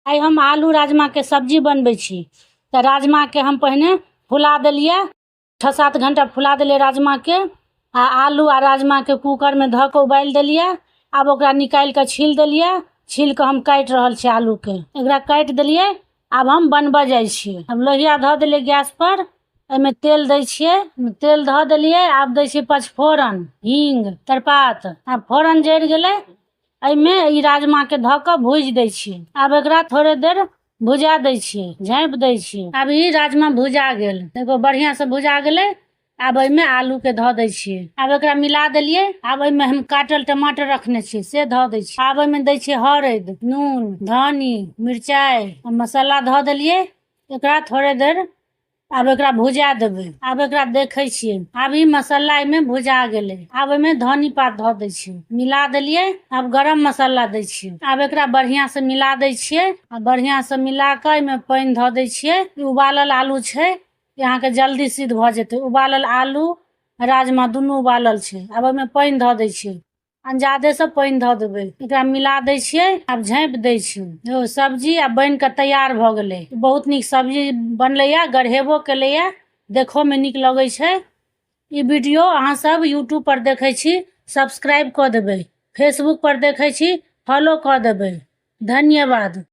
आइ हम आलू राजमाके सब्जी बनबै छी। तऽ राजमाके हम पहिने फुला देलियै, 6-7 घंटा फुला देलियै राजमाके। आ आलू आ राजमाके कूकरमे धऽ कऽ उबालि देलियै। आब ओकरा निकालि कऽ छील देलियै। छील कऽ हम काटि रहल छियै आलूके। एकरा काटि देलियै, आब हम बनबऽ जाइ छियै। आब लोहिया धऽ देलियै गैसपर, एहिमे तेल दै छियै। तेल धऽ देलियै, आब दै छियै पचफोरन, हींग, तेजपात। आब फोरन जरि गेलै, एहिमे ई राजमाके धऽ कऽ भूजि दै छियै। आब एकरा थोड़े देर भुजा दै छियै, झाँपि दै छियै। आब ई राजमा भुजा गेल, देखो बढ़िआँसँ भुजा गेलै। आब एहिमे आलूके धऽ दै छियै। आब एकरा मिला देलियै। आब एहिमे हम काटल टमाटर रखने छियै, से धऽ दै छियै। आब एहिमे दै छियै हरदि, नून, धनी, मिरचाइ, मसाला धऽ देलियै। एकरा थोड़े देर आब एकरा भुजा देबै। आब एकरा देखै छियै। आब ई मसाला एहिमे भुजा गेलै। आब एहिमे धनी पात धऽ दै छियै। मिला देलियै। आब गरम मसाला दै छियै। आब एकरा बढ़िआँसँ मिला दै छियै। आ बढ़िआँसँ मिला कऽ एहिमे पानि धऽ दै छियै। ई उबालल आलू छै, ई अहाँके जल्दी सिद्ध भऽ जेतै। उबालल आलू राजमा दुनू उबालल छै। आब एहिमे पानि धऽ दै छियै, अंजादेसँ पानि धऽ देबै। एकरा मिला दै छियै, आब झाँपि दै छियै। ओ सब्जी आब बनि कऽ तैयार भऽ गेलै। बहुत नीक सब्जी बनलैए, गढ़ेबो केलैए, देखोमे नीक लगै छै। ई वीडियो अहाँ सब यूट्यूब पर देखै छी, सब्सक्राइब कऽ देबै। फेसबुक पर देखै छी, फॉलो कऽ देबै। धन्यवाद।